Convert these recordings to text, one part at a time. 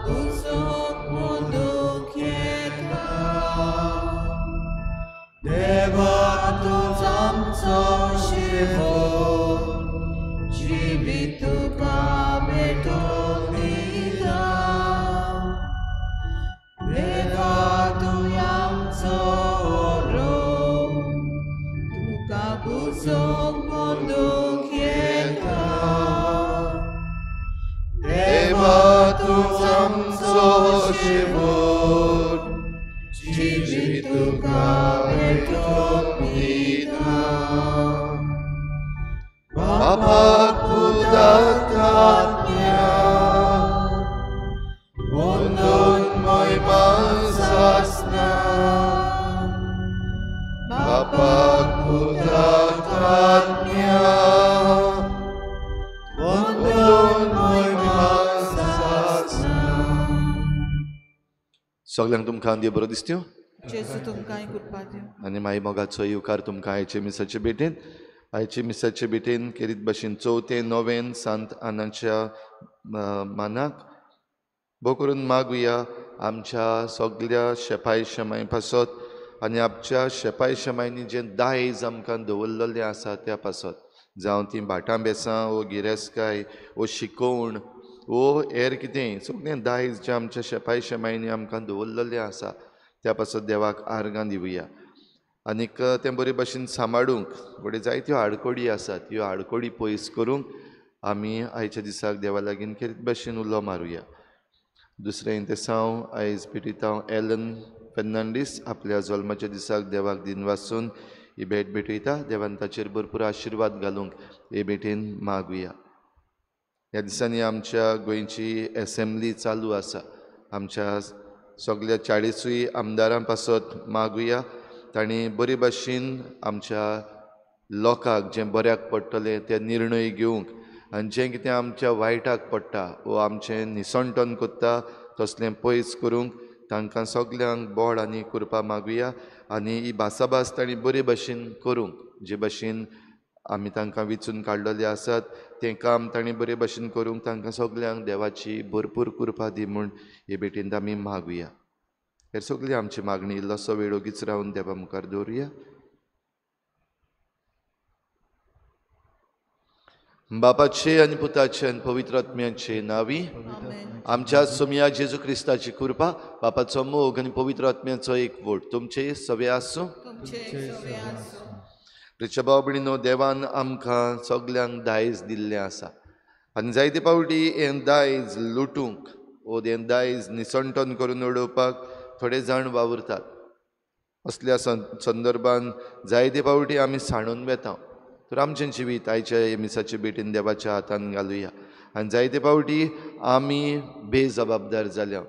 पुजोवंक मोदूंक येता. देवा तूंच आमचो शिवो, जिवीत तुका भेटोवन दिता. देवा तूं आमचो ओरो, तुका पुजोवंक मोदूंक येता. देवा तूंच आमचो शिवोट, जिवीत तुका भेटोवन दिता. बापाक पुताक आत्म्याक वंदन महिमा सासना. बापाक पुताक आत्म्याक वंदन महिमा सासना. सगल्यांक तुमकां देव बरो दिसत्यो जेजू तुमकांय कृपा दिवं. आनी माई मोगाचो येवकार तुमकां आयचे मिसाचे भेटेन. आयचे मिसाचे भेटेन केरीत भाशेन चवथें नोवेन सांत आनाच्या मानाक भोव करून मागुया आमच्या सगल्या शेपाय शेमाय पासत आनी आमच्या शेपाय शेमायनी जें दायज आमकां दवरलेलें आसा त्या पासत, जावं ती भाटां बेसां वो गिरेस्तकाय वो शिकोवण वो हेर कितेंय, सगळें दायज जें आमच्या शेपाय शेमायनी आमकां दवरलेलें आसा त्या पासत देवाक आर्गां दिवया. आनीक तें बरे भाशेन सांबाळूंक घडये जायत्यो आडकोडी आसात, ह्यो आडकोडी पयस करूंक आमी आयच्या दिसाक देवा लागीं केरीत भाशेन उलो मारुया. दुसरें इंतेसांव आयज भेटयता हांव एलन फेर्नांडीस आपल्या जल्माच्या दिसाक देवाक दिनवासून ही भेट भेटयता. देवान ताचेर भरपूर आशिर्वाद घालूंक हे भेटेन मागुया. ह्या दिसांनी आमच्या गोंयची एसेंब्ली चालू आसा. आमच्या सगल्या 40 आमदारां पासत मागुया तांणी बरे भाशेन आमच्या लोकांक जें बऱ्याक पडटलें ते निर्णय घेवंक आनी जें कितें आमच्या वायटाक पडटा वो आमचें निसणटन करता तसलें पयस करूंक तांकां सगल्यांक बोड आनी कृपा मागुया. आनी ही भासाभास तांणी बरे भाशेन करूंक, जे भाशेन आमी तांकां विचून काडलेले आसात तें काम तांणी बरे भाशेन करूंक तांकां सगल्यांक देवाची भरपूर कृपा दी म्हूण हे भेटेंत आमी मागुया. हेर सगळी आमची मागणी इल्लोसो वेळ ओगीच रावन देवा मुखार दवरुया. बापाचे आनी पुताचे आनी पवित्र आत्म्याचे नांवी आमच्या सोमया जेजू क्रिस्ताची कृपा, बापाचो मोग आनी पवित्र आत्म्याचो एकवट तुमचे सगळे आसूं. प्रिच्या भाव भयणीनो, देवान आमकां सगल्यांक दायज दिल्लें आसा आनी जायते फावटी हें दायज लुटूंक वो हें दायज निसणटन करून उडोवपाक थोडे जाण वावुरतात. असल्या संदर्भान जायते फावटी आमी सांडून वेता. तर आमचें जिवीत आयच्या हे मिसाचे भेटेन देवाच्या हातान घालुया. आनी जायते फावटी आमी बेजबाबदार जाल्या.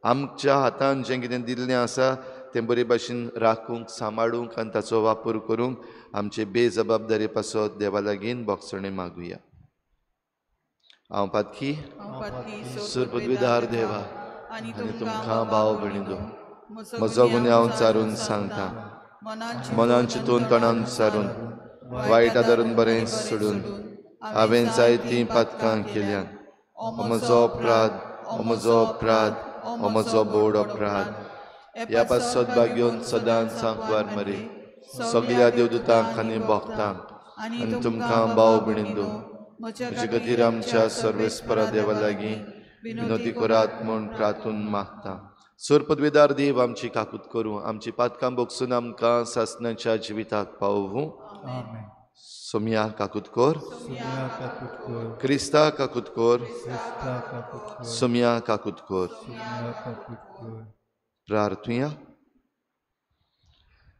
आमच्या हातान जें कितें दिल्लें आसा तें बरे भाशेन राखूंक, सांबाळूंक आनी ताचो वापर करूंक आमचे बेजबाबदारी पासत देवा लागीं बोगसणें मागुया. हांव पातकी सुरपदवीदार देवा आनी तुमकां भाव भयणींनो म्हजो गुन्यांव चारून सांगता, मनान चिंतून तणान सारून वायट आदारून बरें सोडून हांवें जायतीं पातकां केल्यात. म्हजो अपराध, म्हजो अपराध, म्हजो बोड अपराध. ह्या पासत भाग्योन सदांच सांकवार मरे सगल्या देवदूतांक आनी भक्तांक आनी तुमकां भाव भयणींनो म्हजे खातीर आमच्या सर्वेस्परा देवा लागीं विनोती करात म्हूण प्रार्थून मागता. सर पदवीदार देव आमची काकूत करूं, आमची पातकां बोगसून आमकां सासणाच्या जिविताक पावोवूं. सोमया काकूत कर, क्रिस्ता काकूत कर, सोमया काकूत कर. प्रार्थुया.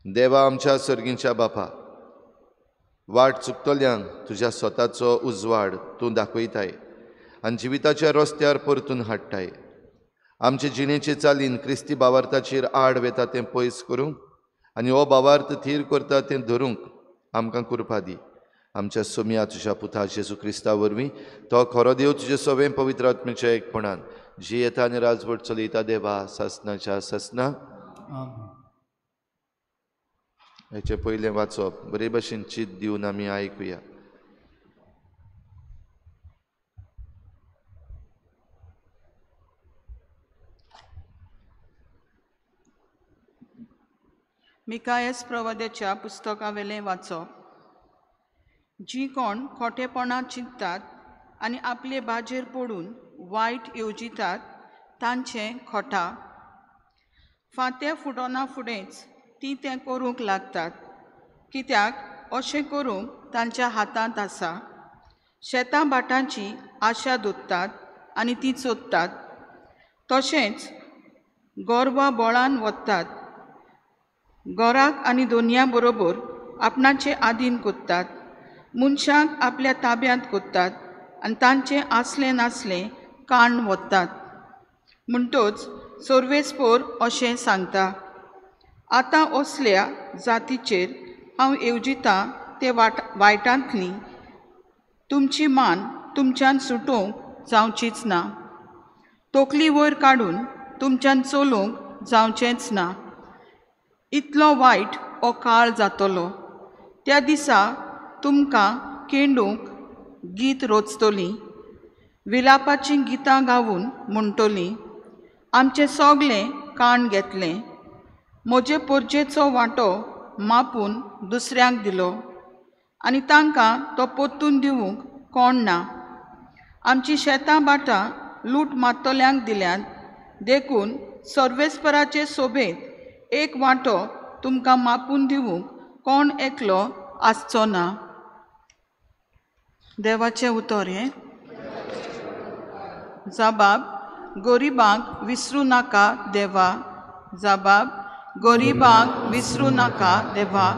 देवा आमच्या सर्गींच्या बापा, वाट चुकतल्यांक तुज्या स्वताचो उजवाड तूं दाखयताय आनी जिविताच्या रस्त्यार परतून हाडटाय. आमचे जिणेचे चालीन क्रिस्ती भावार्थाचेर आड वेता तें पयस करूंक आनी हो भावार्थ थीर करता तें धरूंक आमकां कृपा दी. आमच्या सोमया तुज्या पुता जेजू क्रिस्ता वरवीं तो खरो देव तुजे सवें पवित्र आत्म्याच्या एकपणान जियेता आनी राजवट चलयता देवा सासनाच्या सासना. हेचें पयलें वाचप बरे भाशेन चीत दिवन आमी आयकुया. मिकायस प्रवाद्याच्या पुस्तकावेलें वाचप. जी कोण खोटेपणां चिंततात आनी आपले बाजेर पडून वायट येवजितात तांचें खोटा. फांत्या फुटोना फुडेंच ती तें करूंक लागतात, कित्याक अशें करूंक तांच्या हातांत आसा. शेतां भाटांची आशा दोत्तात आनी ती चोदतात, तशेंच गोरवां बोळान वतात. गोराक आनी दोनया बरोबर आपणाचे आदीन कोत्तात, मनशांक आपल्या ताब्यांत कोत्तात आनी तांचें आसलें नासलें काण वतात. म्हणटच सर्वेस्पोर अशें सांगता, आतां असल्या जातीचेर हांव येवजितां ते वायटांतली तुमची मान तुमच्यान सुटोवंक जावचीच ना, तकली वयर काडून तुमच्यान चलोवंक जावचेंच ना. इतलो वायट हो काळ जातलो. त्या दिसा तुमकां केंडूंक गीत रोचतलीं, विलापाचीं गितां गावून म्हणटलीं, आमचें सगळें काण घेतलें, म्हजे पोरजेचो वांटो मापून दुसऱ्यांक दिलो आनी तांकां तो परतून दिवंक कोण ना. आमची शेतां भाटां लूट मारतल्यांक दिल्यांत, देखून सर्वेस्पराचे सोबेंत एक वांटो तुमकां मापून दिवंक कोण एकलो आसचो ना. देवाचें उतर हें. जबाब गरिबांक विसरूं नाका देवा. जबाब गरिबांक विसरूं नाका देवा.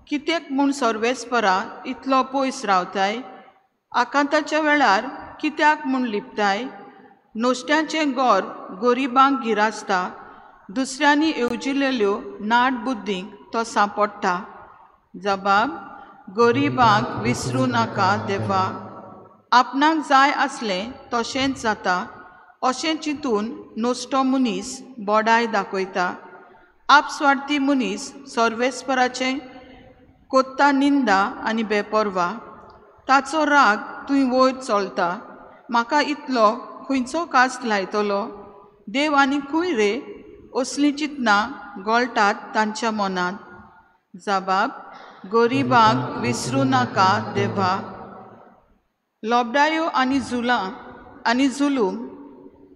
कित्याक म्हूण सर्वेस्परा इतलो पयस रावताय? आकांताच्या वेळार कित्याक म्हूण लिपताय? नुस्त्याचें गोर गरिबांक गिरासता, दुसऱ्यांनी येवजिल्ल्यो नाट बुद्दींक तो सांपडटा. जबाब गरिबांक विसरूं नाका देवा. आपणाक जाय आसलें तशेंच जाता अशें चिंतून नुस्तो मनीस बोडाय दाखयता. आपस्वार्थी मनीस सर्वेस्पराचें कोत्ता निंदा आनी बेपर्वा. ताचो राग थंय वयर चलता. म्हाका इतलो खंयचो कास्ट लायतलो देव आनी खंय रे? असलीं चिंतनां गळटात तांच्या मनांत. जबाब गरिबांक विसरूं नाका देवा. लोबडायो आनी जुलां आनी जुलूम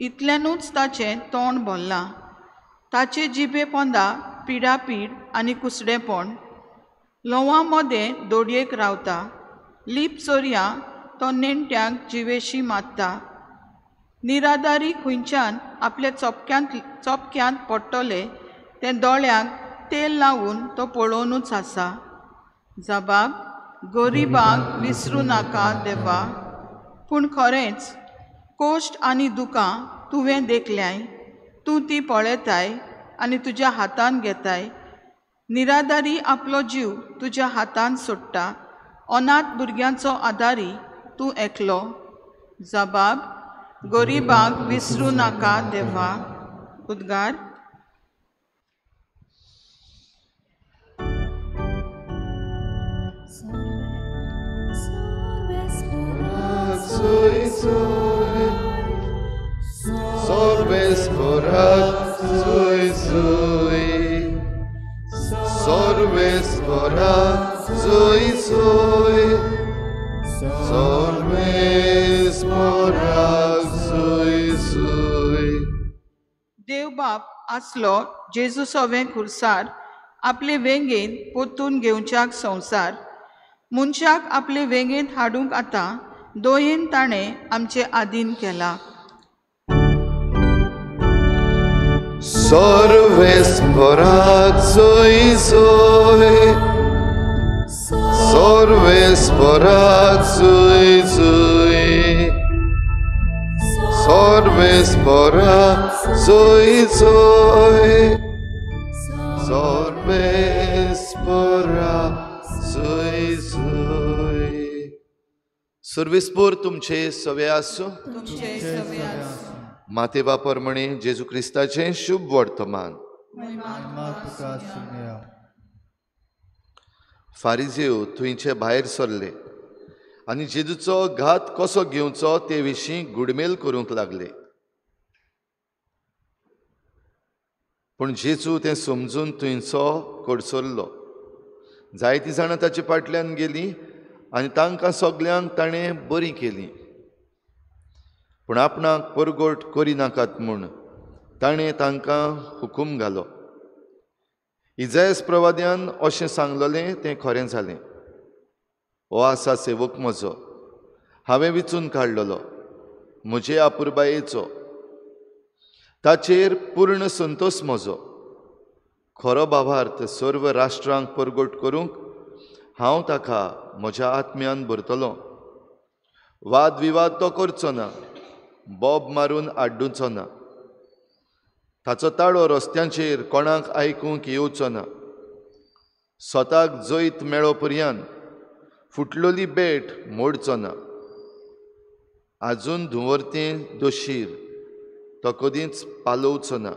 इतल्यानूच ताचें तोंड भरलां. ताचे जिबे पोंदा पिडापीड आनी कुसडेपण. लोवां मदें दोडयेक रावता, लीप चोरयां तो नेणट्यांक जिवेशी मारता. निरादारी खंयच्यान आपल्या चोपक्यांत पडटले तें दोळ्यांक तेल लावन तो पळोवनूच आसा. जबाब गरिबांक विसरूं नाका देवा. पूण खरेंच कोश्ट आनी दुकां तुवें देखल्याय, तूं ती पळयताय आनी तुज्या हातान घेताय. निरादारी आपलो जीव तुज्या हातान सोडटा, अनाथ भुरग्यांचो आदारी तूं एकलो. जबाब गरिबांक विसरूं नाका देवा. उद्गार. देवबाप आसलो जेजू सवें खुर्सार आपले वेंगेंत परतून घेवच्याक संवसार. मनशाक आपले वेंगेंत हाडूंक आतां दोयेन ताणें आमचे आदीन केला. सर्वेस्पराक सोय सोय, सर्वेस्पराक सोय सोय, सर्वेस्पराक सोय सोय, सर्वेस्पराक सोय सोय. सर्वेस्पोर तुमचे सवे आसूं. माते बापर म्हणे जेजू क्रिस्ताचें शुभ वर्तमान. फारिजेव थंयचे भायर सरले आनी जेजूचो घात कसो घेवचो ते विशीं गुडमेल करूंक लागले. पूण जेजू तें समजून थंयचो कडसरलो. जायतीं जाणां ताचे फाटल्यान गेलीं आनी तांकां सगल्यांक ताणें बरीं केलीं. पूण आपणाक परगट करिनाकात म्हूण ताणें तांकां हुकूम घालो. इजायस प्रवाद्यान अशें सांगलेलें तें खरें जालें. हो आसा सेवक म्हजो, हांवें विचून काडलेलो, म्हजे आपुरबायेचो, ताचेर पूर्ण संतोश म्हजो. खरो भावार्थ सर्व राष्ट्रांक परगट करूंक हांव ताका म्हज्या आत्म्यान भरतलो. वाद विवाद तो करचो ना, बोब मारून आड्डुचो ना, ताचो ताळो रस्त्यांचेर कोणाक आयकूंक येवचो ना. स्वताक जैत मेळो पर्यंत फुटलोली बेट मोडचो ना. आजून धुंवरतें दोशीर तो कदींच पालोवचो ना.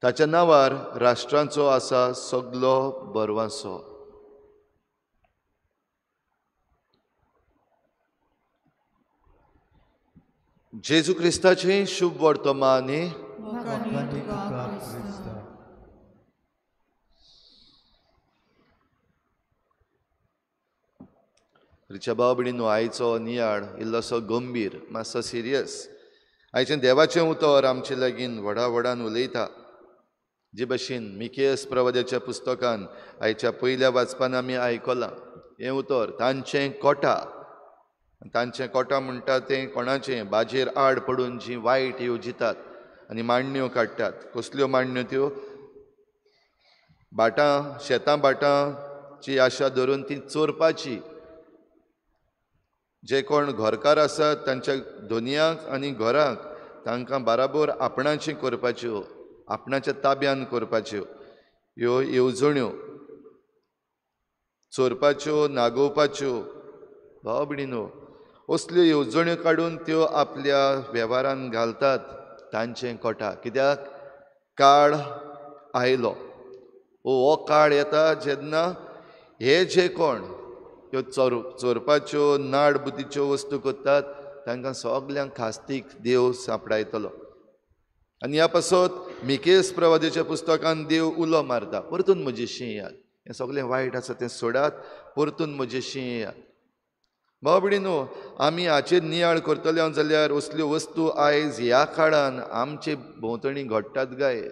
ताच्या नांवार राष्ट्रांचो आसा सगलो बरवासो. जेजू क्रिस्ताचें शुभ वर्तमान. रिच्या भाव भयणींनो, आयचो नियाळ इल्लोसो गंभीर, मातसो सिरियस. आयचें देवाचें उतर आमचे लागीं व्हडा व्हडान उलयता. जे भशेन मिकेयस प्रवाद्याच्या पुस्तकान आयच्या पयल्या वाचपान आमी आयकलां हें उतर, तांचें कोटा. तांचें कोटा म्हणटा तें कोणाचें? बाजेर आड पडून जीं वायट येवजितात आनी मांडण्यो काडटात. कसल्यो मांडण्यो त्यो? भाटां, शेतां भाटांची आशा धरून ती चोरपाची. जे कोण घरकार आसात तांच्या दोनयांक आनी घरांक तांकां बाराबोर आपणाचें करपाच्यो, आपणाच्या ताब्यान करपाच्यो ह्यो येवजण्यो, चोरपाच्यो, नागोवपाच्यो. भाव भयणींनो, असल्यो येवजण्यो काडून त्यो आपल्या वेव्हारान घालतात. तांचें कोटा. कित्याक? काळ आयलो. हो काळ येता जेन्ना हे जे कोण ह्यो चोरपाच्यो, नाड बुद्धीच्यो वस्तू करतात तांकां सगल्यांक खास्तीक देव सांपडायतलो. आनी ह्या पासत मिकेस प्रवाद्याच्या पुस्तकान देव उलो मारता, परतून म्हजेशी येयात, हें सगळें वायट आसा तें सोडात, परतून म्हजेशी येयात. भाव भयणींनो, आमी हाचेर नियाळ करतले जाल्यार असल्यो वस्तू आयज ह्या काळान आमचे भोंवतणी घडटात गाय.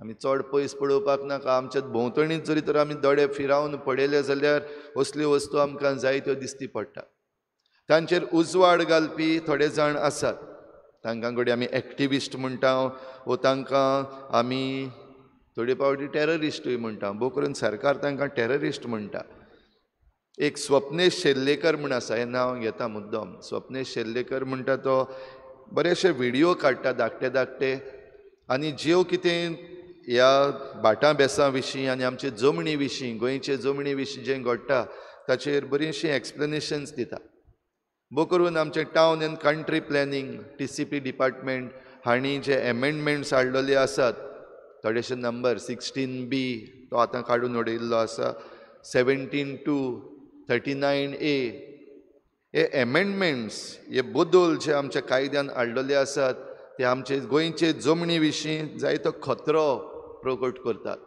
आमी चड पयस पळोवपाक नाका, आमच्या भोंवतणीच जरी तर आमी दोळे फिरावन पळयले जाल्यार असल्यो वस्तू आमकां जायत्यो दिसती पडटा. तांचेर उजवाड घालपी थोडे जाण आसात, तांकां घडये आमी एक्टिविस्ट म्हणटा वो तांकां आमी थोडे फावटी टेररिस्टूय म्हणटा. भोव करून सरकार तांकां टेररिस्ट म्हणटा. एक स्वप्नेश शेल्लेकर म्हूण आसा, हें नांव घेता मुद्दम. स्वप्नेश शेल्लेकर म्हणटा तो बरेचशे व्हिडियो काडटा धाकटे धाकटे, आनी ज्यो कितें ह्या भाटां बेसां विशीं आनी आमचे जमणी विशीं, गोंयचे जमणी विशीं जें घडटा ताचेर बरीचशीं एक्सप्लेनेशन्स दिता. भोव करून आमचें town and country planning TCP department हांणी जे एमेंडमेंट्स हाडलेले आसात, थोडेशे नंबर 16B तो आतां काडून उडयल्लो आसा, 17(2), 39A, हे एमेंडमेंट्स, हे बदल जे आमच्या कायद्यान हाडलेले आसात ते आमचे गोंयचे जमणी विशीं जायतो खतरो प्रकट करतात.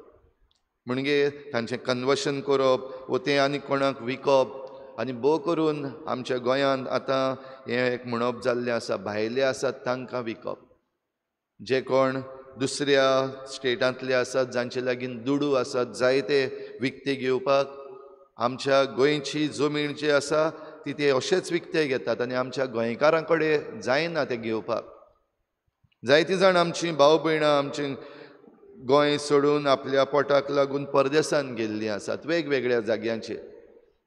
म्हणजे तांचें कन्वर्शन करप वो तें आनी कोणाक विकप. आनी भोव करून आमच्या गोंयांत आतां हें एक म्हणप जाल्लें आसा, भायले आसात तांकां विकप. जे कोण दुसऱ्या स्टेटांतले आसात, जांचे लागीं दुडू आसात जायते विकते घेवपाक, आमच्या गोंयची जमीन जी आसा ती ते अशेच विकते घेतात आनी आमच्या गोंयकारां कडेन जायना तें घेवपाक. जायतीं जाण आमचीं भाव भयणां आमची गोंय सोडून आपल्या पोटाक लागून परदेसान गेल्लीं आसात वेगवेगळ्या जाग्यांचेर.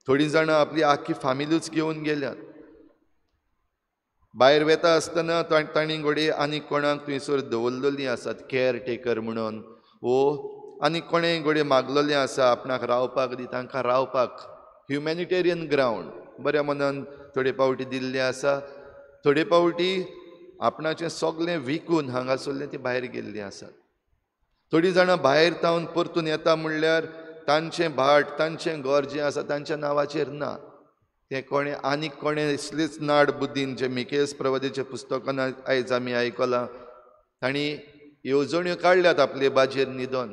थोडीं जाणां आपली आख्खी फामिलूच घेवन गेल्यात. भायर वेता आसतना तांणी घडये आनी कोणाक थंयसर दवरलेलीं आसात केअर टेकर म्हणून, वो आनी कोणें घडये मागलेलें आसा आपणाक रावपाक दी, तांकां रावपाक ह्युमॅनिटेरियन ग्रावंड बऱ्या मनान थोडे फावटी दिल्लें आसा. थोडे फावटी आपणाचें सगळें विकून हांगासरलें ती भायर गेल्लीं आसात. थोडीं जाणां भायर तावन परतून येता म्हणल्यार तांचें भाट, तांचें घर जें आसा तांच्या नांवाचेर ना, तें कोणें आनीक कोणें इसलीच नाड बुद्दीन, जें मिकेस प्रवादेच्या पुस्तकान आयज आमी आयकलां, तांणी येवजण्यो काडल्यात आपले बाजेर न्हिदोन.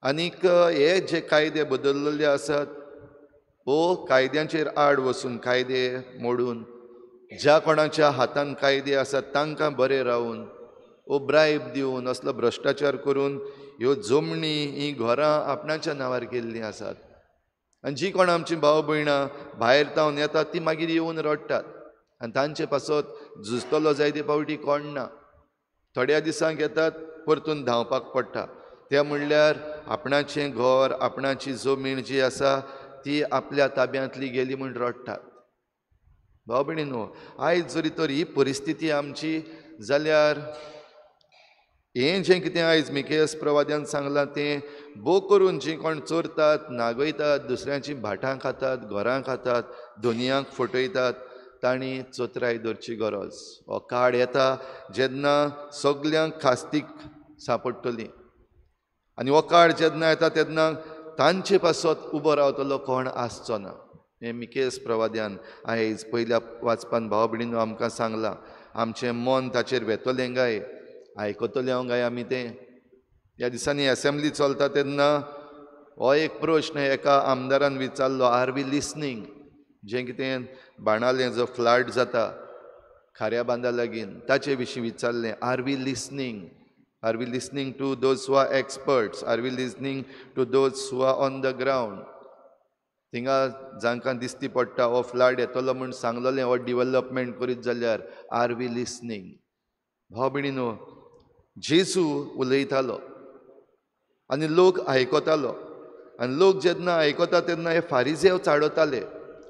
आनीक हे जे कायदे बदललेले आसात वो कायद्यांचेर आड वचून, कायदे मोडून, ज्या कोणाच्या हातान कायदे आसात तांकां बरें रावून वो ब्रायब दिवन असलो भ्रश्टाचार करून ह्यो जमणी, हीं घरां आपणाच्या नांवार केल्लीं आसात. आनी जी कोण आमची भाव भयणां भायर तावन येतात ती मागीर येवन रडटात आनी तांचे पासत झुजतलो जायते फावटी कोण ना. थोड्या दिसांक येतात, परतून धांवपाक पडटा. तें म्हणल्यार आपणाचें घर, आपणाची जमीन जी आसा ती आपल्या ताब्यांतली गेली म्हूण रडटात. भाव भयणीनो, आयज जरी तर ही परिस्थिती आमची जाल्यार हें जें कितें आयज मिकेयस प्रवाद्यान सांगलां तें भोव करून जीं कोण चोरतात, नागयतात, दुसऱ्यांचीं भाटां खातात, घरां खातात, धनयांक फटयतात, तांणी चतराय दवरची गरज. हो काळ येता जेन्ना सगल्यांक खास्तीक सांपडटली आनी हो काळ जेन्ना येता तेन्ना तांचे पासत उबो रावतलो कोण आसचो ना. हें मिकेयस प्रवाद्यान आयज पयल्या वाचपान भाव भयणीनो आमकां सांगलां. आमचें मन ताचेर वेतलें काय, आयकतलें हांव काय आमी तें? ह्या दिसांनी एसेंब्ली चलता तेन्ना हो एक प्रश्न एका आमदारान विचारलो, आर we listening? जें कितें बाणालें जो फ्लड जाता खाऱ्या बांदा लागीं ताचे विशीं विचारलें, are we listening? Are we listening to those who are experts? Are we listening to those who are on the ground? थिंगा जांकां दिसती पडटा हो फ्लड येतलो म्हूण सांगलेलें, हो डिवलपमेंट करीत जाल्यार आर we listening? भाव भयणीनो, जेजू उलयतालो आनी लोक आयकतालो आनी लोक जेन्ना आयकता तेन्ना हे फारिजेव चाडवताले.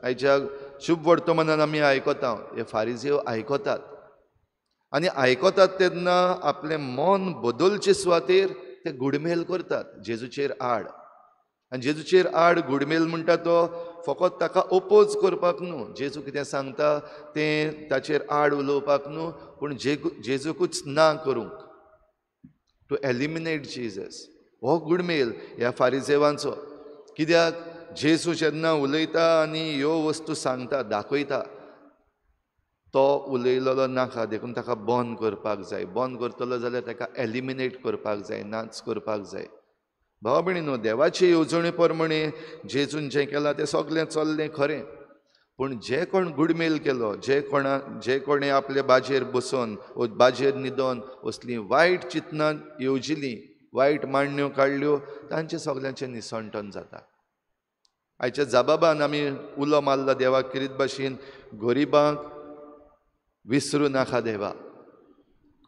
आयच्या शुभ वर्तमानान आमी आयकता हे फारिजेव आयकतात आनी आयकतात तेन्ना आपलें मन बदलचे सुवातेर ते गुडमेल करतात जेजूचेर आड. आनी जेजूचेर आड गुडमेल म्हणटा तो फकत ताका ओपोज करपाक न्हू, जेजू कितें सांगता तें ताचेर आड उलोवपाक न्हू, पूण जेजूकूच ना करूंक, टू एलिमिनेट जीजस. हो गुडमेल ह्या फारिजेवांचो. कित्याक जेजू जेन्ना उलयता आनी ह्यो वस्तू सांगता, दाखयता, तो उलयलेलो नाका, देखून ताका बंद करपाक जाय. बंद करतलो जाल्यार ताका एलिमिनेट करपाक जाय, नाच करपाक जाय. भाव भयणीनो, देवाचे येवजणे प्रमाणे जेजून जें केलां तें सगळें चल्लें खरें, पूण जे कोण गुडमेल केलो, जे कोणें आपले बाजेर बसोन वो बाजेर न्हिदोन असलीं वायट चिंतनां येवजिलीं, वायट मांडण्यो काडल्यो, तांचें सगल्यांचें निसणटन जाता. आयच्या जबाबान आमी उलो मारला देवाक किरीत भाशेन, गरिबांक विसरूं नाका देवा.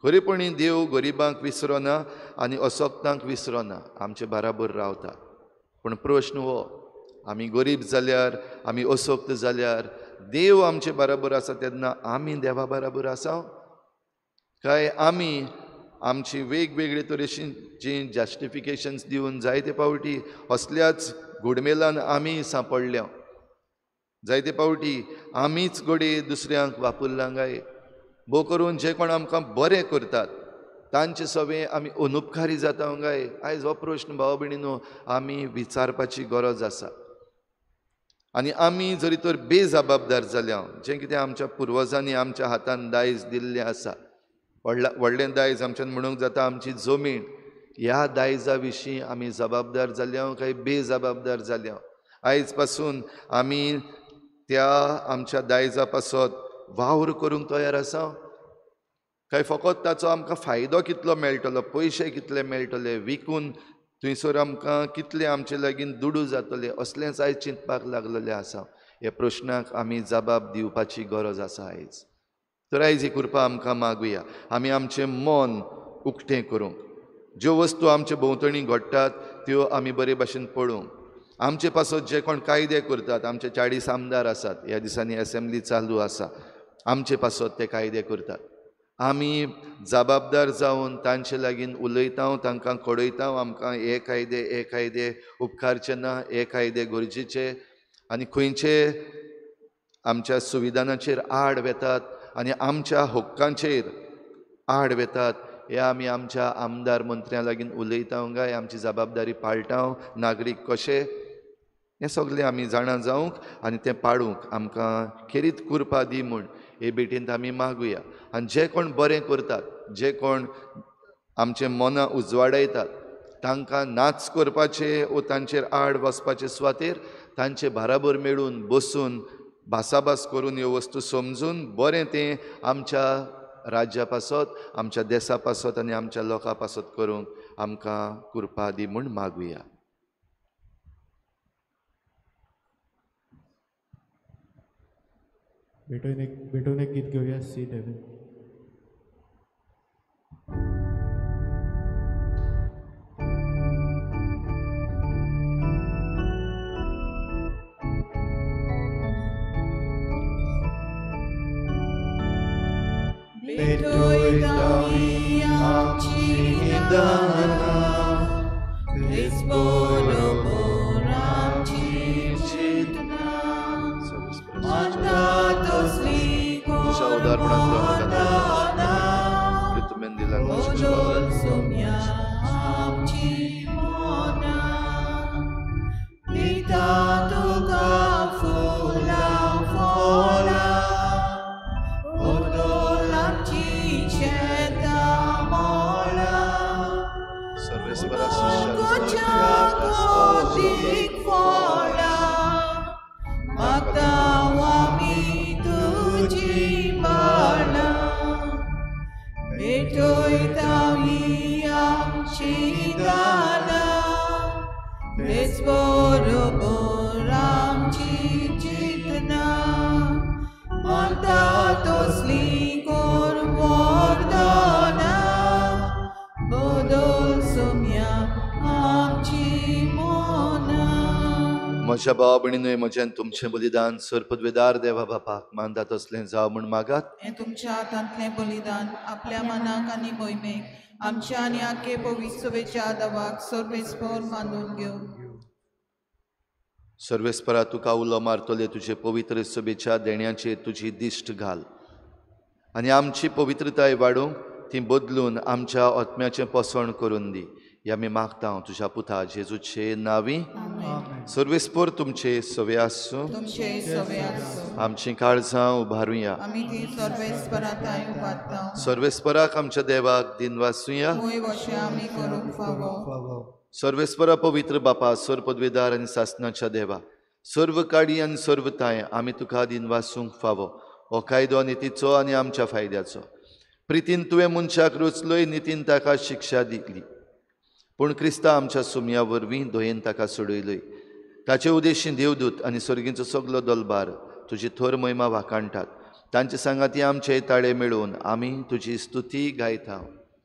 खरेपणी देव गरिबांक विसरोना आनी असक्तांक विसरोना, आमचे बराबर रावता. पूण प्रश्न हो, आमी गरीब जाल्यार, आमी असक्त जाल्यार देव आमचे बराबर आसा तेन्ना आमी देवा बराबर आसा काय आमी आमची वेगवेगळे तरेची जीं जस्टिफिकेशन्स दिवन जायते फावटी असल्याच घुडमेलान आमी सांपडल्या, जायते फावटी आमीच घडये दुसऱ्यांक वापरलां काय? भोव करून जे कोण आमकां बरें करतात तांचे सवे आमी अनुपकारी जाता काय? आयज हो प्रश्न भाव भयणीनो आमी विचारपाची गरज आसा. आनी आमी जरी तर बेजबाबदार जाल्या, जें कितें आमच्या पुर्वजांनी आमच्या हातान दायज दिल्लें आसा, व्हडलें दायज आमच्यान म्हणूंक जाता आमची जमीन, ह्या दायजा विशीं आमी जबाबदार जाल्या काय बेजबाबदार जाल्या? आयज पासून आमी त्या आमच्या दायजा पासत वावर करूंक तयार आसा काय फकत ताचो आमकां फायदो कितलो मेळटलो, पयशे कितले मेळटले, विकून थंयसर आमकां कितले आमचे लागीं दुडू जातले, असलेंच आयज चिंतपाक लागलेलें आसा. ह्या प्रश्नाक आमी जबाब दिवपाची गरज आसा आयज. तर आयज ही कृपा आमकां मागुया, आमी आमचें मन उक्तें करूंक, ज्यो वस्तू आमचे भोंवतणी घडटात त्यो आमी बरे भाशेन पळोवंक, आमचे पासत जे कोण कायदे करतात, आमचे 40 आमदार आसात, ह्या दिसांनी एसेंब्ली चालू आसा, आमचे पासत ते कायदे करतात, आमी जबाबदार जावन तांचे लागीं उलयता, तांकां कळयता आमकां हे कायदे, हे कायदे उपकारचे ना, हे कायदे गरजेचे आनी खंयचे आमच्या संविधानाचेर आड वेतात आनी आमच्या हक्कांचेर आड वेतात, हे आमी आमच्या आमदार मंत्र्यां लागीं उलयता काय आमची जबाबदारी पाळटा नागरीक कशे, हें सगळें आमी जाणा जावंक आनी तें पाळूंक आमकां खेरीत कृपा दी म्हूण हे भेटींत आमी मागुया. आनी जे कोण बरें करतात, जे कोण आमचें मनां उजवाडायतात तांकां नाच करपाचे वो तांचेर आड वचपाचे सुवातेर तांचे बाराबर मेळून बसून भासाभास करून ह्यो वस्तू समजून बरें तें आमच्या राज्या पासत आमच्या देसा पासत आनी आमच्या लोकां पासत करूंक आमकां कृपा दी म्हूण मागुया. भेटून एक गीत घेवया सी डेव्हिल. म्हज्या भावा भयणीनूय म्हजें तुमचें बलिदान सरपदवेदार देवा बापाक मानता तसलें जावं म्हूण मागात. हें तुमच्या हातांतलें बलिदान आपल्या मनाक आनी मोहिमेक आमच्या आनी आखे पवित्रवेच्या दवाक सर्वेस्पर मानून घेवं. सर्वेस्परा तुका उलो मारतले तुजे पवित्र सभेच्या देण्याचेर तुजी दिश्ट घाल आनी आमची पवित्रताय वाडोवंक ती बदलून आमच्या आत्म्याचें पोसण करून दी. ह्या आमी मागता तुज्या पुता जेजूचे नांवी. सर्वेस्पर तुमचे सवे आसूं. आमची काळजां उबारुया. सर्वेस्पराक आमच्या देवाक दिनवासुया. सर्वेस्परा पवित्र बापा सर्व पदवेदार आनी सासनाच्या देवा सर्व काडी आनी सर्व ताय आमी तुका दिनवासूंक फावो. हो कायदो नितीचो आनी आमच्या फायद्याचो. प्रितीन तुवें मनशाक रचलोय नितीन ताका शिक्षा दिली पूण क्रिस्ता आमच्या सुमया वरवीं दयेन ताका सोडयलोय. ताचे उदेशी देवदूत आनी सर्गींचो सगलो दलबार तुजी थोर महिमा वाखाणटात. तांचे सांगाती आमचे ताळे मेळोवन आमी तुजी स्तुती गायता.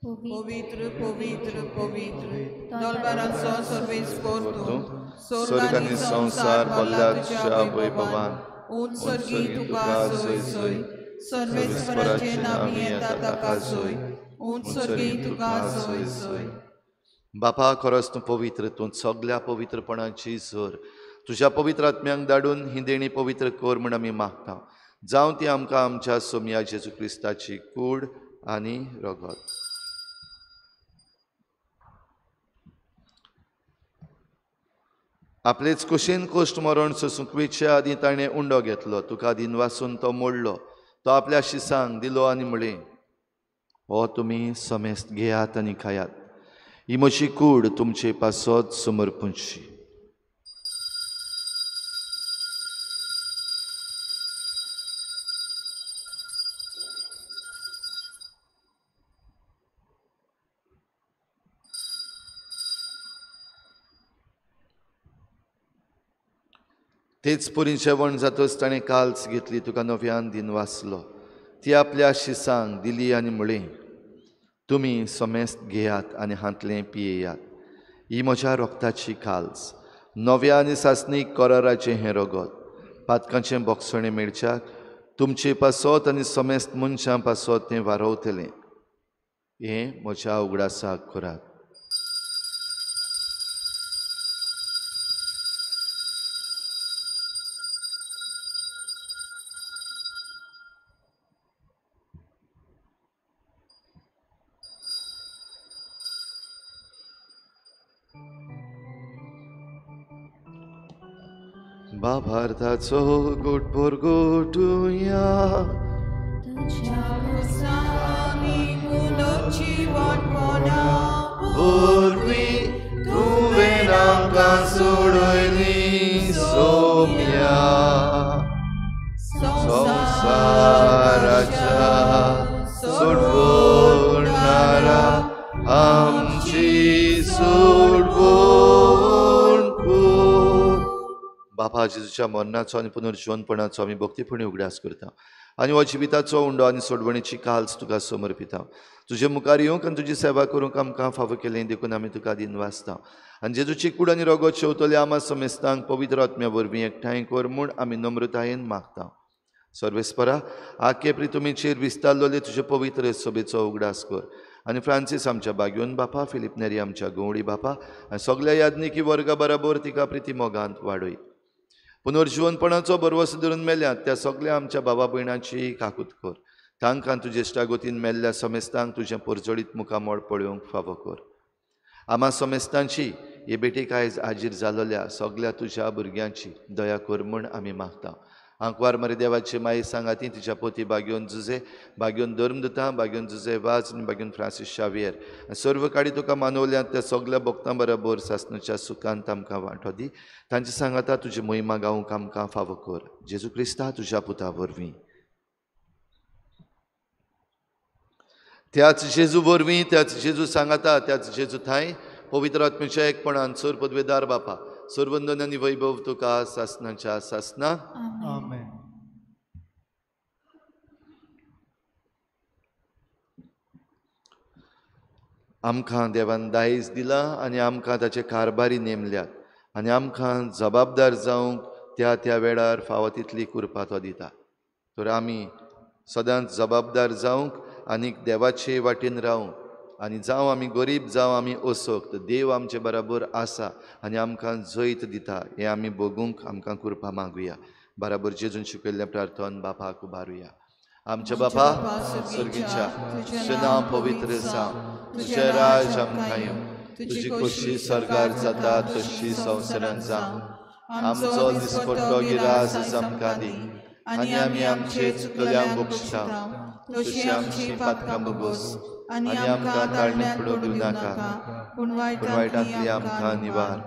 पवित्र पवित्र पवित्र दलबाराचो सर्वेस्पर तूं स्वर्ग आनी संवसार भरला तुज्या वैभवान. उंच सर्गी तुका सोय सोय सर्वेस्पराचे नांवी येता ताका सोय उंच सर्गी तुका सोय सोय. बापा खरोच तूं पवित्र तूं सगल्या पवित्रपणाची झर. तुज्या पवित्र आत्म्यांक धाडून ही देणी पवित्र कर म्हूण आमी मागता. जावं ती आमकां आमच्या सोमया जेजू क्रिस्ताची कूड आनी रगत. आपलेच कुशीन कोश्ट मरण सोसूंक वेच्या आदीं ताणें उंडो घेतलो. तुका दिनवासून तो मोडलो. तो आपल्या शिसांक दिलो आनी म्हळें, हो तुमी समेस्त घेयात आनी खायात. ही म्हजी कूड तुमचे पासत समर्पूंची. तेच पुरी जेवण जातच ताणें काल्स घेतली. तुका नव्यान दिनवासलो. ती आपल्या शिसांक दिली आनी म्हळें, तुमी समेस्त घेयात आनी हांतलें पियेयात. ही म्हज्या रोगताची काल्स नव्या आनी सासणीक कराराचें हें रगत. पातकांचें बोगसणें मेळच्याक तुमचे पासत आनी समेस्त मनशां पासत तें वारवतलें. हें म्हज्या उगडासाक करात. बाभार्थाचो गोटभर गोटुया तुज्या पुसांनी उलोवची वाटपणां. बापा जेजूच्या मरणाचो आनी पुनर्जिवनपणाचो आमी भक्तीपणी उगडास करता आनी हो जिविताचो उंडो आनी सोडवणीची काल्स तुका समर्पिता. तुजे मुखार येवंक आनी तुजी सेवा करूंक आमकां फावो केलें देखून आमी तुका दिनवासता. आनी जेजूची कूड आनी रगत शेवतले आमा समेस्तांक पवित्र आत्म्या वरवीं एकठांय कर म्हूण आमी नम्रतायेन मागता. सर्वेस्परा आखे प्रितुमीचेर विस्तारलेले तुजे पवित्र सभेचो उगडास कर आनी फ्रांसीस आमच्या बाग्योन बापा, फिलीप नेरी आमच्या गवळी बापा आनी सगल्या याज्ञिकी वर्गा बराबर तिका प्रिती मोगांत वाडय. पुनर्जिवनपणाचो भरवंसो धरून मेल्यात त्या सगल्या आमच्या बाबा भयणांची काकूत कर. तांकां तुजे इश्टागतीन मेल्ल्या समेस्तांक तुजें परजळीत मुखामळ पळोवंक फावो कर. आमा समेस्तांची हे बेटीक आयज हाजीर जालोल्या सगल्या तुज्या भुरग्यांची दया कर म्हूण आमी मागता. आंकवार मरे देवाची माई सांगाती तिच्या पोती बाग्योन जुजे, बाग्योन धर्मदुता, बाग्योन जुजे वाज आनी बाग्योन फ्रांसीस शावियर सर्व काडी तुका मानवल्यात त्या सगल्या भक्तां बरोबर सासणाच्या सुखांत आमकां वांटो दी. तांचे सांगाता तुजी महिमा गावंक आमकां फावो कर. जेजू क्रिस्ता तुज्या पुता वरवीं. त्याच जेजू वरवीं, त्याच जेजू सांगाता, त्याच जेजू थांय पवित्र आत्म्याच्या एकपणान सर पदवेदार बापा सर्वंदन आनी वैभव तुका सासणाच्या सासना. आमेन. आमकां देवान दायज दिला आनी आमकां ताचे कारभारी नेमल्यात आनी आमकां जबाबदार जावंक त्या त्या वेळार फावो तितली कृपा तो दिता. तर आमी सदांच जबाबदार जावंक आनी देवाचे वाटेन रावंक आनी जावं आमी गरीब जावं आमी असक्त, देव आमचे बराबर आसा आनी आमकां जैत दिता हें आमी भोगूंक आमकां कृपा मागुया. बराबर जेजून शिकयल्लें प्रार्थन बापाक उबारुया. आमच्या बापा सर्गीच्या, तुजें नांव पवित्र जावं, तुजें राज आमकां येवं, तुजी खोशी स्वर्गार जाता तशी संवसारांत जावं. आमचो दिसपट्टो गिरास आमकां दी आनी आमी आमचे चुकल्यांक बक्षता तशी आमची पातकां भोगोस आनी आमकां ताळणे पडूंक दिवं नाका, पूण वायटांतली आमकां निवार.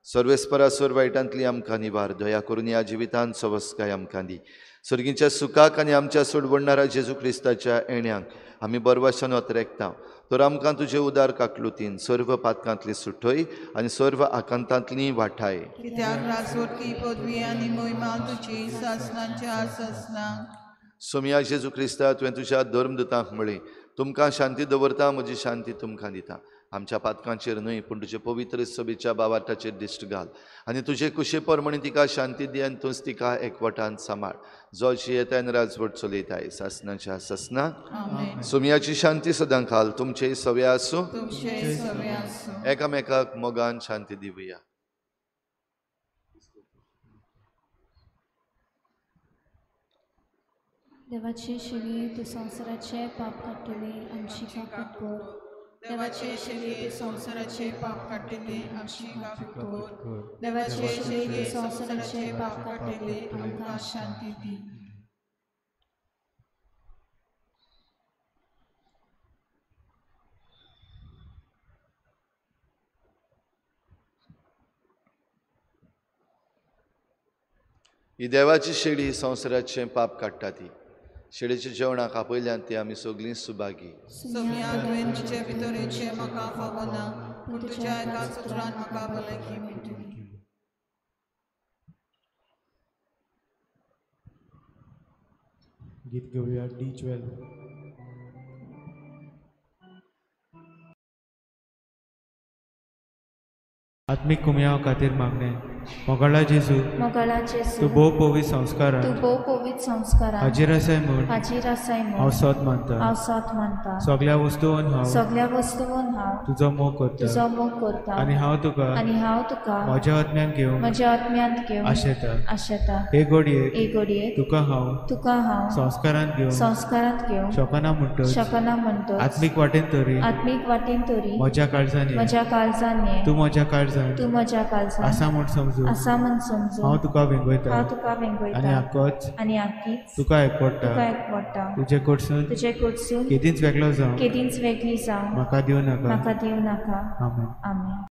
सर्वेस्परा सर वायटांतली आमकां निवार. दया करून ह्या जिवितांत सवस्काय आमकां दी. सर्गीच्या सुखाक आनी आमच्या सोडवणणारा जेजू क्रिस्ताच्या येण्याक आमी बरवाशान अत्रेकता. तर आमकां तुजे उदार काकलुतीन सर्व पातकांतली सुटय आनी सर्व आकांतांतली वाठाय. कित्याक राजवटी पदवी आनी महिमा तुजी सासणाच्या सासणाक. सोमया जेजू क्रिस्ता, तुवें तुज्या धर्मदुतांक म्हळें, तुमकां शांती दवरता, म्हजी शांती तुमकां दिता. आमच्या पातकांचेर न्हय पूण तुजे पवित्र सभेच्या बावाटाचेर दिश्ट घाल आनी तुजे कुशे प्रमाणे तिका शांती दी आनी तूंच तिका एकवटान सांबाळ. जो जियेताय आनी राजवट चलयताय सासणाच्या सासना. सोमयाची शांती सदां खाल तुमचे सवे आसूं. एकामेकाक मोगान शांती दिवया. देवाचे शेळये तूं संवसाराचे पाप काडटले आमची काकूत कर. देवाचे शेळये संवसाराचे पाप काडटले आमची काकूत कर. देवाचे शेळये संवसाराचे पाप काडटले आमकां शांती दी. ही देवाची शेळी संवसाराचें पाप काडटा. ती शेळीच्या जेवणाक आपयल्यान ती आमी सगळीं सुभागी. सोमया, तुवें म्हजे भितर येवचें म्हाका फावना, पूण तुज्या एकाच उतरान म्हाका भलायकी मेळटली. गीत घेवया D12. आत्मीक कुमयाव खातीर मागणें. मोगाळा जेजू, मोगाळा जेजू, तूं भोव पवित्र संस्कारान, तूं भोव पवित्र संस्कारान हाजीर आसाय म्हूण, हाजीर आसाय म्हूण हांव सोद मानता, हांव सोद मानता. सगल्या वस्तून हांव, सगल्या वस्तून हांव तुजो मोग करता, तुजो मोग करता. आनी हांव तुका, आनी हांव तुका म्हज्या आत्म्यान घेवंक, म्हज्या आत्म्यांत घेवंक आशेता, आशेता. हे घडयेक, हे घडयेक तुका हांव, तुका हांव संस्कारांत घेवंक, संस्कारांत घेवंक शकना म्हणटच, शकना म्हणटच आत्मीक वाटेन तरी, आत्मीक वाटेन तरी म्हज्या काळजान, म्हज्या काळजान ये, तूं म्हज्या काळजान, तूं म्हज्या काळजान आसा म्हूण समजून, आसा म्हूण समजून हांव तुका वेंगयता, हांव तुका वेंगयता. आनी आकोच, आनी आकीच तुका एकवटा, तुका एकवटा. तुजे कडसून, तुजे कडसून केदींच वेगळो जावं, केदींच वेगळी जावं म्हाका दिवं नाका, म्हाका दिवं नाका. आमेन. आमेन.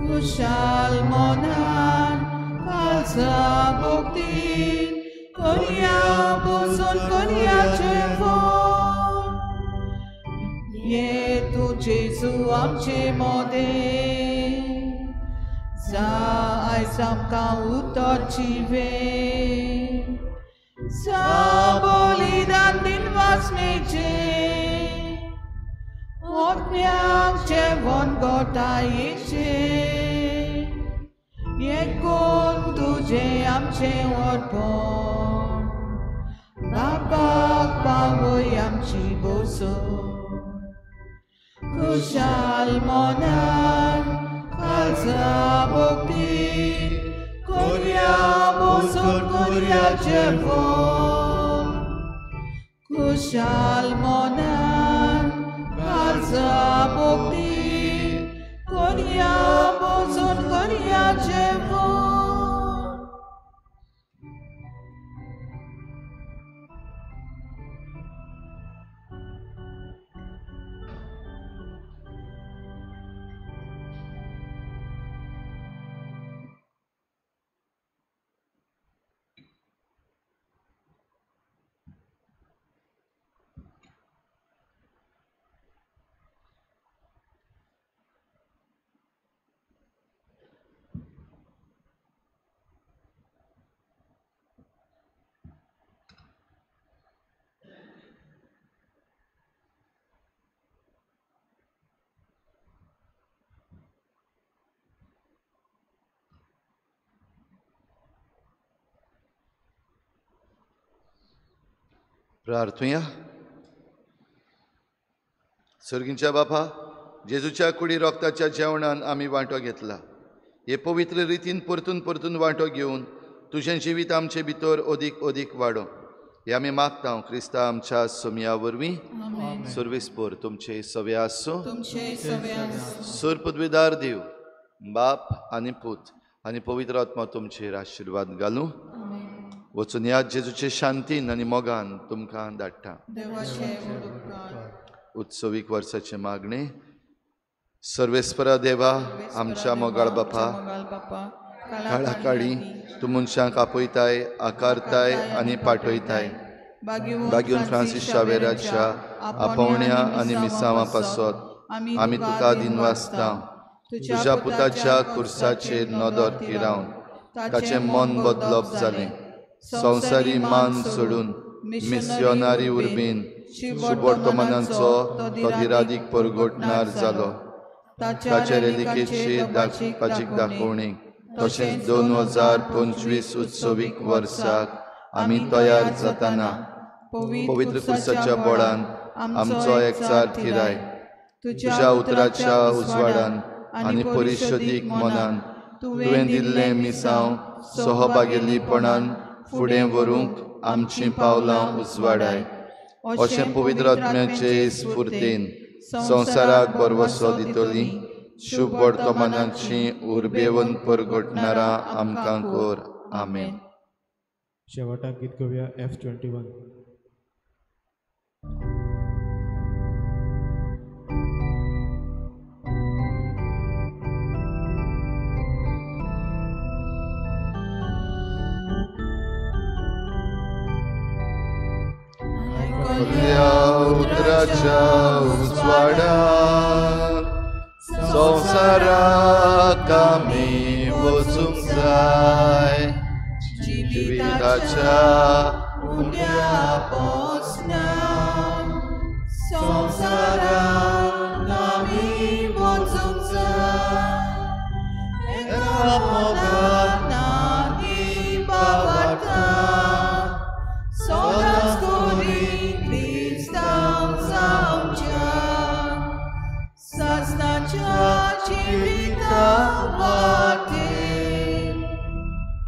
कुशाल मनान काळजा भक्तीन करया बसून करयाचें फोन. ये तूं जेजू आमचे मोदें. जा आयज आमकां उतर जिवे जा बलिदान दिनवासणेचें आत्म्याक जेवण गोटायेचें एकूण तुजें आमचें अर्पण बापाक पावय आमची बसून खुशाल मनान काळजा भक्ती कोरया बसून कोरया जेवण खुशाल मनान काळजा भक्ती कोरया बसून कोरया जेवण. प्रार्थुया. सर्गींच्या बापा, जेजूच्या कुडी रोगताच्या जेवणान आमी वांटो घेतला. हे पवित्र रितीन परतून परतून वांटो घेवन तुजें जिवीत आमचे भितर अदीक अदीक वाडो हे आमी मागता क्रिस्ता आमच्या सोमया वरवीं. सर्वेस्पोर तुमचे सवे आसूं. सर पदवीदार देव बाप आनी पूत आनी पवित्र आत्मा तुमचेर आशिर्वाद घालूं. वचून ह्या जेजूचे शांतीन आनी मोगान तुमकां धाडटा. उत्सवीक वर्साचें मागणें. सर्वेस्परा देवा, आमच्या मोगाळ बापा, काळाकाळी तूं मनशांक आपयताय, आकारताय आनी पाठयताय. बागीवन फ्रांसीस शावेराच्या आपोवण्या आनी मिसांवां पासत आमी तुका दिनवासता. तुज्या पुताच्या खुर्साचेर नदर थिरावन ताचें मन बदलप जालें. संवसारी मान सोडून मिस्योनारी उर्बेन सुबर्तमानांचो तो दिरादीक परगटणार जालो. ताचे रेलिकेची दाखपाची दाखोवणी तशेंच 2025 उत्सवीक वर्साक आमी तयार जाताना पवित्र खुर्साच्या बळान आमचो एकचार थिराय. तुज्या उतराच्या उजवाडान आनी परिशदीक मनान तुवें दिल्लें मिसांव सहभागेलीपणान फुडें व्हरूंक आमचीं पावलां उजवाडाय. अशें पवित्र आत्म्याचे स्फुर्तेन संवसाराक बरवसो दितली शुभ वर्तमानाची उर्बेवन परगटणारा आमकां कर. आमेन. शेवटाक गीत गावया F21. उतराच्या उजवाडान संवसाराक आमी वचूंक जाय. जिविताच्या उण्या पोसना संवसाराक आमी वचूंक जाय. एका मोगान आनी बाबाटा सदांच करी क्रिस्तांव जावच्या सासणाच्या जिविता वाटेर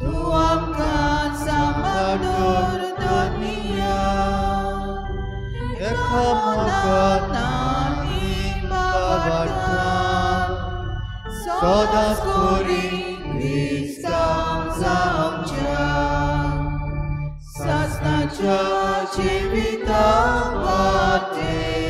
तूं आमकां सांबाळून दवरिया. एका मोगान आनी बाबाटा सदांच करी क्रिस्तांव जावच्या सासणाच्या जिविता वाटेर.